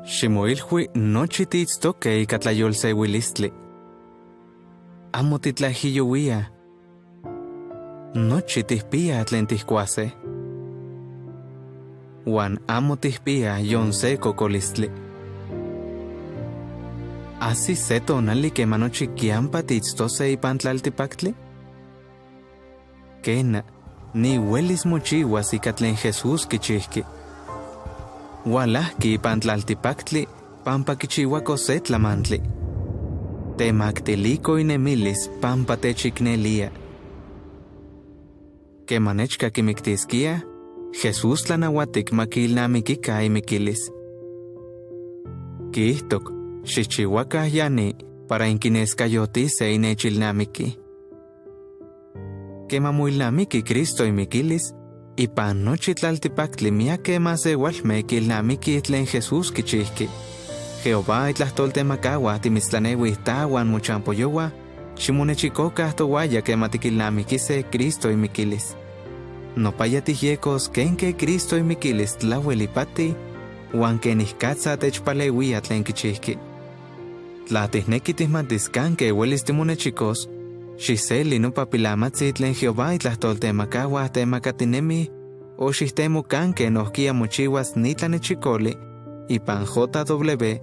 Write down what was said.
Ximoilhui nochi tiitztoque ica tlayolsehuilistli. Amo titlaijiyohuíaj. Nochi tijpiyaj tlen tijcuase. Huan amo tijpiyaj yon se cocolistli. ¿Ajsis se tonali quema nochi quiyampa tiitztose ipan tlaltipactli? Quena, ni huelis mochihuas ica tlen Jesús quichijqui. Hualajqui ipan tlaltipactli pampa quichihuaco se tlamantli. Temactilico inemilis pampa techicnelía. Quema nechca quimictisquía, Jesús tlanahuatic ma quiilnamiquica imiquilis. Quiijtoc, xijchihuaca ya ni para inquinescayotise inechilnamiqui. Quema moilnamiqui Cristo imiquilis, ipan nochi tlaltipactli miyaque masehualme quiilnamiquij tlen Jesús quichijqui. Jehová itlajtoltemacahua timitztlanehuij ta huan mochampoyohua, ximonechicoca tohuaya quema tiquilnamiquise Cristo imiquilis. Nopaya tijyecos kenque Cristo imiquilis tlahuel ipati huan quenicatza techpalehuía tlen quichijqui. Tla tijnequi tijmatis canque huelis timonechicos, xijseli nopa pilamatzi tlen Jehová itlajtoltemacahua temacatinemij o xijtemo canque nojquiya mochihuas ni tlanechicoli ipan jw.org.